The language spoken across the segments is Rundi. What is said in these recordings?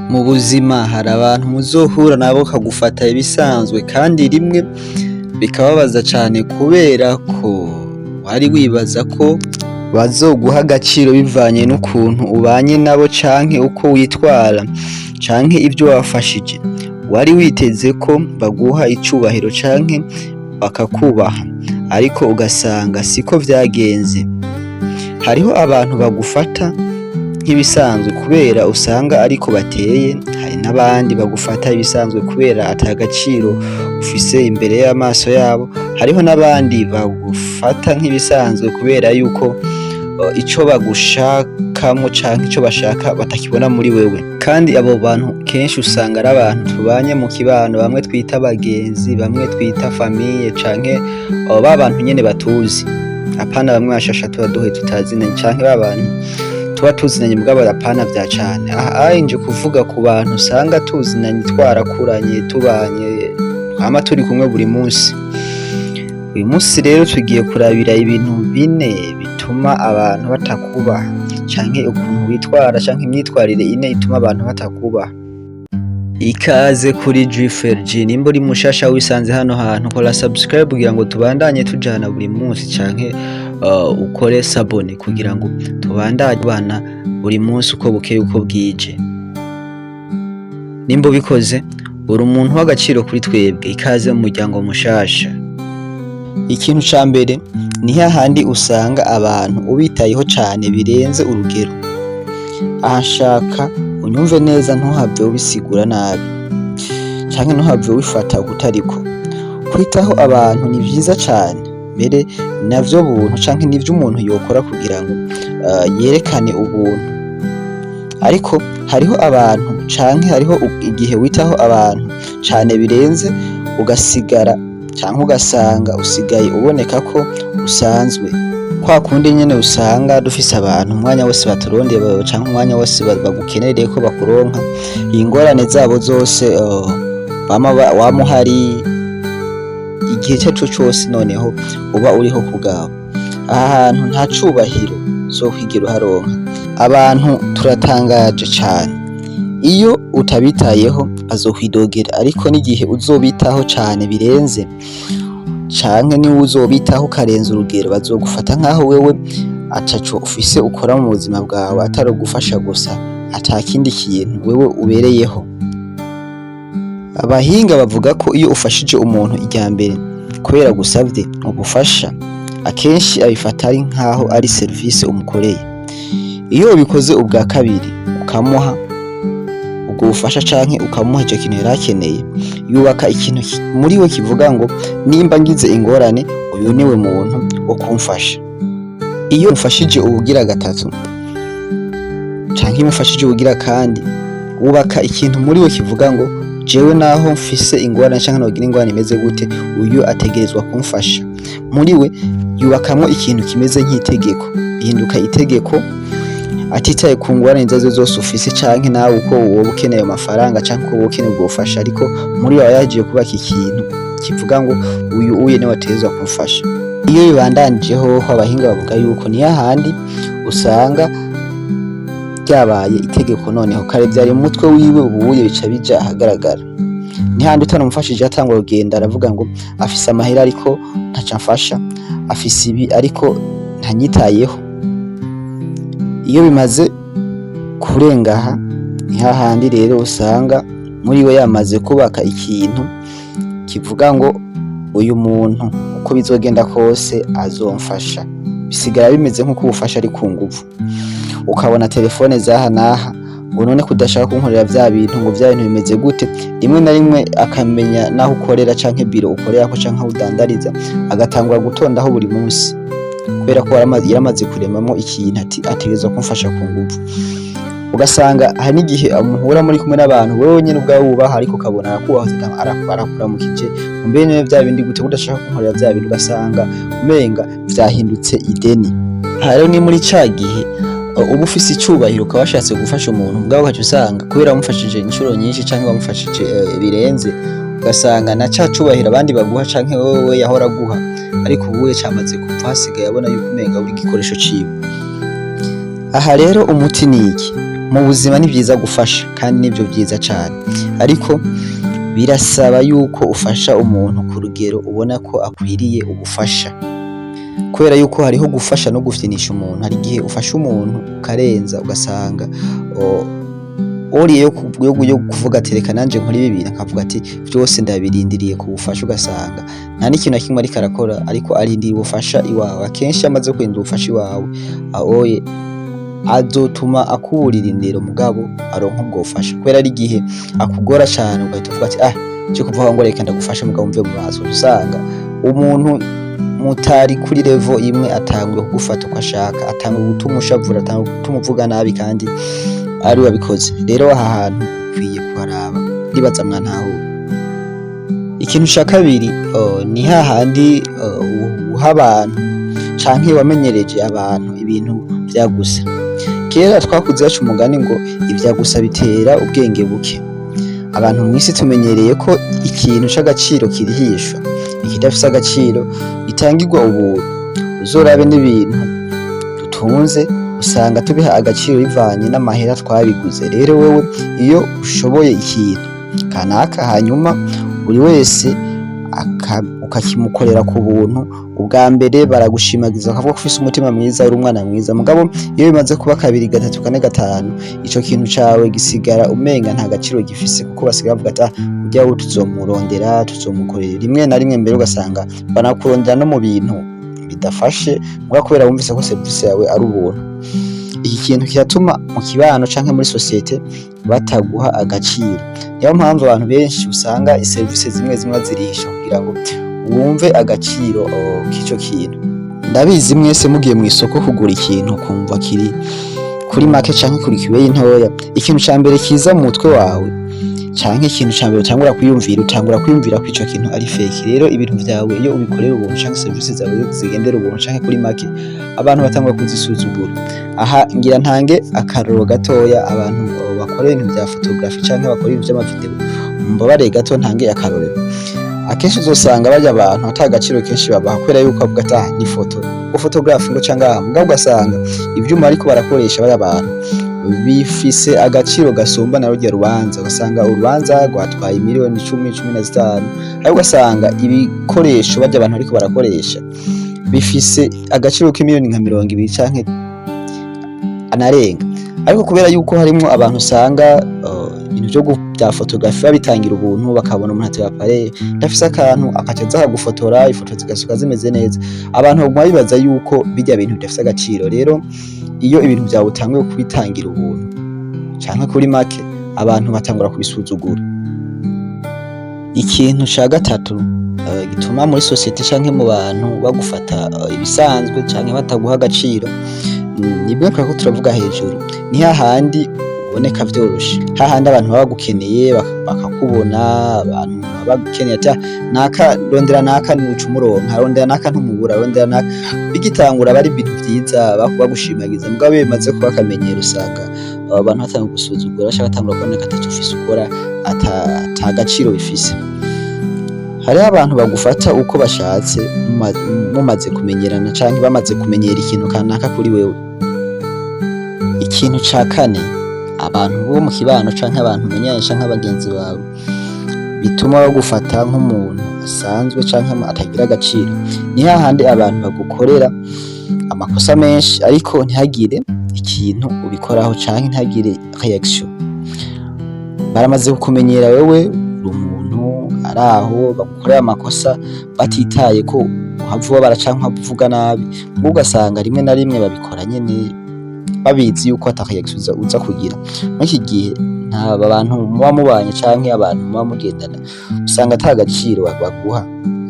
Mu buzima hari abantu muzohura nabo bakagufata ibisanzwe kandi rimwe bikababaza cane kubera ko wari wibaza ko bazoguha agaciro bivanye n'ukuntu ubanye nabo canke uko witwara canke ivyo wabafashije. Wari witeze ko baguha icubahiro canke bakakubaha, ariko ugasanga siko vyagenze. Hariho abantu bagufata nk'ibisanzwe kubera usanga ariko bateye, hari n'abandi bagufata ibisanzwe kubera ata gaciro ufise imbere y'amaso yabo, hariho n'abandi bagufata nk'ibisanzwe kubera yuko ico bagushakamwo canke ico bashaka batakibona muri wewe. Kandi abo bantu kenshi usanga ari abantu tubanye mu kibano, bamwe twita abagenzi, bamwe twita famille canke ba bantu nyene batuzi, apana bamwe bashasha tuba duhuye tutazinanye canke ba bantu tuba tuzinanye mugabo apana vya cane. Aha nje kuvuga ku bantu usanga tuzinanye, twarakuranye, tubanye, twama turi kumwe buri munsi. Uyu munsi rero tugiye kurabira ibintu bine bituma abantu batakubaha canke ukuntu witwara canke imyitwarire ine ituma abantu batakubaha. Ikaze kuri GFRG, nimba uri mushasha wisanze hano hantu, kora subscribe kugira ngo tubandanye tujana buri munsi canke ukore s'abonner kugira ngo tubandanye tubana buri munsi uko bukeye uko bwije. Nimba ubikoze, uri umuntu w'agaciro kuri twebwe, ikaze mu muryango mushasha. Ikintu ca mbere ni hahandi usanga abantu ubitayeho cane birenze urugero. Aha nshaka unyumve neza, ntuhave ubisigura nabi canke ntuhave ubifata ukutariko. Kwitaho abantu ni vyiza cane, mbere navyo buntu canke nivyo umuntu yokora kugira ngo yerekane ubuntu. Ariko hariho abantu canke hariho igihe witaho abantu cane birenze, ugasigara canke ugasanga usigaye uboneka ko usanzwe kwa kundi nyene usanga dufise abantu umwanya wose baturondeye canke umwanya wose bagukenereye ko bakuronka ingorane zabo zose, wama uhari igihe ico cose, noneho uba uriho kubwabo. Aha hantu nta cubahiro uzokwigira uharonka. Abantu turatangaje cane, iyo utabitayeho bazokwidogera, ariko n'igihe uzobitaho cane birenze canke niwe uzobitaho ukarenza urugero, bazogufata nkaho wewe ataco ufise ukora mu buzima bwawe atari ugufasha gusa, ata kindi kintu wewe ubereyeho. Abahinga bavuga ko iyo ufashije umuntu irya mbere kubera agusavye ubufasha, akenshi abifata ari nkaho ari serivisi umukoreye. Iyo ubikoze ubwa kabiri, ukamuha ubwo bufasha canke ukamuha ico kintu yari akeneye, yubaka ikintu muri we kivuga ngo: "Nimba ngize ingorane, uyu niwe muntu wo kumfasha." Iyo umufashije ubugira gatatu canke iyo umufashije ubugira kandi, wubaka ikintu muri we kivuga ngo: "Jewe naho mfise ingorane canke nogira ingorane imeze gute, uyu ategerezwa kumfasha." Muri we yubakamwo ikintu kimeze nk'itegeko, bihinduka itegeko, atitaye ku ngorane izo arizo zose ufise canke nawe uko woba ukeneye ayo mafaranga canke uko woba ukeneye ubwo bufasha, ariko muri we aba yahejeje kubaka ikintu kivuga ngo: "Uyu uye niwe ategerezwa kumfasha." Iyo bibandanije hoho, abahinga bavuga yuko ni hahandi usanga ryabaye itegeko. Noneho kare vyari mu mutwe wiwe, ubuye bica bija ahagaragara. Ni handi utanamufashije atangura kugenda aravuga ngo: "Afise amahera ariko ntaco amfasha, afise ibi ariko ntanyitayeho." Iyo bimaze kurenga aha, ni hahandi rero usanga muri we yamaze kubaka ikintu kivuga ngo: "Uyu muntu uko bizogenda kose azomfasha." Bisigara bimeze nk'uko ubufasha ari ku nguvu. Ukabona telefone zaha n'aha ngo: "None kudashaka kunkorera vya bintu?" ngo: "Vya bintu bimeze gute?" Rimwe na rimwe akamenya naho ukorera canke biro ukorerako canke aho udandariza, agatangura gutondaho buri munsi kubera ko yaramaze kuremamwo ikintu ati: "Ategerezwa kumfasha ku nguvu." Ugasanga hari n'igihe muhura muri kumwe n'abantu wewe nyene ubwawe wubaha, ariko ukabona arakubaha, arakuramukije, mbe none vya bindi gute, udashaka kunkorera vya bintu? Ugasanga umenga vyahindutse ideni. Aha rero ni muri ca gihe uba ufise icubahiro, ukaba washatse gufasha umuntu, mugabo ugaca usanga kubera wamufashije incuro nyinshi canke wamufashije birenze, ugasanga na ca cubahiro abandi baguha canke wewe yahora aguha, ariko ubuye camaze kuva, hasigaye abona yuko umenga uri igikoresho ciwe. Aha rero umuti ni iki? Mu buzima ni vyiza gufasha, kandi nivyo vyiza cane, ariko birasaba yuko ufasha umuntu ku rugero ubona ko akwiriye ubufasha, kubera yuko hariho gufasha no gufyinisha umuntu. Hari igihe ufasha umuntu ukarenza, ugasanga oriye yo kuvuga ati: "Reka nanje nkore ibi bintu", akavuga ati: "Vyose ndabirindiriye ku bufasha", ugasanga nta n'ikintu na kimwe ariko arakora, ariko arindiriye ubufasha iwawe. Akenshi iyo amaze kurindira ubufasha iwawe, aoye azotuma akuburira indero, mugabo aronka ubwo bufasha, kubera ari igihe akugora cane, ugahita uvuga ati: "Ah, je kuvuga ngo reka ndagufashe, mugabo mve mu maso", usanga umuntu mutari kuri level imwe atanguye kugufata uko ashaka, atanguye gutuma ushavura, atanguye gutuma uvuga nabi kandi ari we wabikoze. Rero aha hantu ukwiye kuharaba, ndibaza mwantahura. Ikintu ca kabiri ni hahandi uha abantu canke wamenyereje abantu ibintu vya gusa. Kera twakuze baca umugani ngo ivya gusa bitera ubwenge buke. Abantu mw'isi tumenyereye ko ikintu c'agaciro kirihishwa, ikidafise agaciro gitangirwa ubuntu. Uzorabe n'ibintu dutunze, usanga tubiha agaciro bivanye n'amahera twabiguze. Rero wewe iyo ushoboye ikintu kanaka, hanyuma buri wese ukakimukorera ku buntu, ubwa mbere baragushimagiza, bakavuga ko ufise umutima mwiza, uri umwana mwiza. Mugabo iyo bimaze kuba kabiri, gatatu, kane, gatanu, ico kintu cawe gisigara umenga nta gaciro gifise, kuko basigaye bavuga ati: "Ah, urya we tuzomurondera, tuzomukorera." Rimwe na rimwe mbere ugasanga banakurondera no mu bintu bidafashe, muga kubera wumvise ko serivisi yawe ari ubuntu. Iki kintu kiratuma mu kibano canke muri société bataguha agaciro. Niyo mpamvu abantu benshi usanga iserivisi zimwe zimwe bazirihisha kugira ngo wumve agaciro k'ico kintu. Ndabizi mwese mugiye mw'isoko kugura ikintu, ukumva kiri kuri make canke kuri kibeyi ntoya, ikintu ca mbere kiza mu mutwe wawe canke ikintu ca mbere utangura kwiyumvira, utangura kwiyumvira ko ico kintu ari fake. Rero ibintu vyawe iyo ubikorera ubuntu canke serivisi zawe iyo zigendera ubuntu canke kuri make, abantu batangura kuzisuzugura. Aha ngira ntange akarorero gatoya. Abantu bakora ibintu vya photography canke bakora ibintu vy'ama vidéo, mumbabarire gato ntange akarorero. Akenshi uzosanga barya abantu ata gaciro kenshi babaha, kubera yuko bavuga ati: "Ah, ni photo ngo photographe ngo canke aha", mugabo ugasanga ivyuma bariko barakoresha barya bantu bifise agaciro gasumba na rurya rubanza. Ugasanga urubanza rwatwaye miliyoni 10, 15, ariko ugasanga ibikoresho barya abantu bariko barakoresha bifise agaciro k'imiliyoni nka 20 canke anarenga. Ariko kubera yuko harimwo abantu usanga ibintu vyo vya photography babitangira ubuntu, bakabona umuntu ati: "Appareil ndafise akantu", akaca aza akagufotora, ifoto zigasohoka zimeze neza, abantu baguma bibaza yuko birya bintu bidafise agaciro. Rero iyo ibintu vyawe utanguye kubitangira ubuntu canke kuri make, abantu batangura kubisuzugura. Ikintu ca gatatu gituma muri société canke mu bantu bagufata ibisanzwe canke bataguha agaciro, nibwo twariko turavuga hejuru, ni hahandi uboneka vyoroshe, hahandi abantu baba bagukeneye bakakubona. Abantu baba bagukeneye ati: "Ah, naka, rondera naka niuca umuronka, rondera naka ntumubura, rondera naka." Bigitangura aba ari ibintu vyiza, bagushimagiza, mugabo iyo bimaze kuba akamenyero, usanga abo bantu batangura gusuzugura, baca batangura kubona ko ataco ufise ukora, ata gaciro bifise. Hariho abantu bagufata uko bashatse mumaze kumenyerana canke bamaze kumenyera ikintu kanaka kuri wewe. Ikintu ca kane, abantu bo mu kibano canke abantu umenyeranye canke abagenzi bawe, bituma bagufata nk'umuntu asanzwe canke atagira agaciro, ni hahandi abantu bagukorera amakosa menshi ariko ntihagire ikintu ubikoraho canke ntihagire réaction. Baramaze kukumenyera, wewe uri umuntu araho bagukorera amakosa batitaye ko uhava ubabara canke uhava uvuga nabi, muga ugasanga rimwe na rimwe babikora nyene babizi yuko ata réaction uza kugira. Muri iki gihe nta bantu muba mubanye canke abantu muba mugendana, usanga ata gaciro baguha.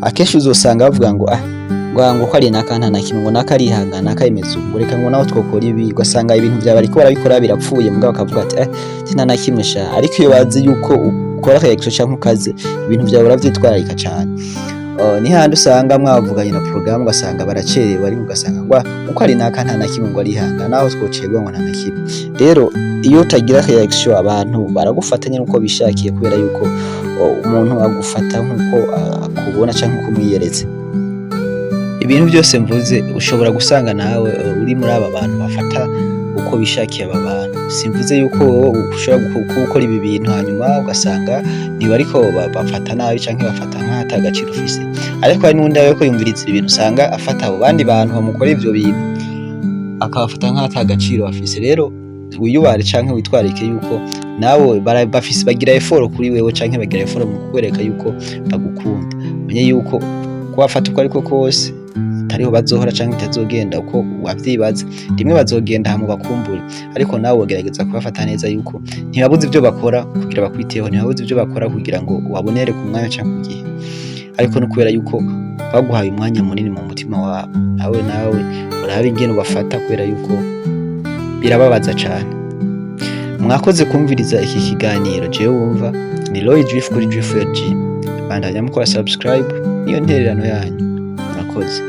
Akenshi uzosanga bavuga ngo: "Ah, ngo ko ari naka, nta na kimwe, ngo naka arihangana, naka bimeze uku, ngo reka ngo naho twokora ibi", ugasanga ibintu vyawe bariko barabikora birapfuye, mugabo bakavuga ati: "Eh, nta na kimwe sha". Ariko iyo bazi yuko ukora réaction canke ukaze, ibintu vyawe uravyitwararika cane. Ni hahandi usanga mwavuganye na porogaramu, ugasanga baracerewe, ariko ugasanga ngo uko ari naka nta na kimwe, ngo arihangana, naho twocerwa ngo nta na kimwe. Rero iyo utagira réaction, abantu baragufata nyene uko bishakiye, kubera yuko umuntu agufata nkuko akubona canke uko umwiyeretse. Ibintu vyose mvuze, ushobora gusanga nawe uri muri aba bantu bafata uko bishakiye aba bantu. Simvuze yuko wowe ushobora gukora ibi bintu hanyuma ugasanga ntibariko bafata nabi canke bafata nk'aho ata gaciro ufise, ariko hari n'uwundi aba ariko yumviriza ibi bintu, usanga afata abo bandi bantu bamukorera ivyo bintu akabafata nk'aho ata gaciro bafise. Rero wiyubare canke witwarike yuko nawe bafise, bagira effort kuri wewe canke bagira effort mu kukwereka yuko bagukunda. Umenye yuko kubafata uko ariko kose atariho bazohora canke bitazogenda uko wavyibaza. Rimwe bazogenda hama ubakumbure, ariko nawe wogerageza kubafata neza, yuko ntibabuze ivyo bakora kugira bakwiteho, ntibabuze ivyo bakora kugira ngo ubabonere ku mwanya canke ku gihe, ariko no kubera yuko baguhaye umwanya munini mu mutima wabo, nawe urabe ingene ubafata, kubera yuko birababaza cane. Mwakoze kumviriza iki kiganiro. Jewe wumva ni Roy Drift kuri Drift LG. Bandanya mukora subscribe, niyo ntererano yanyu. Murakoze.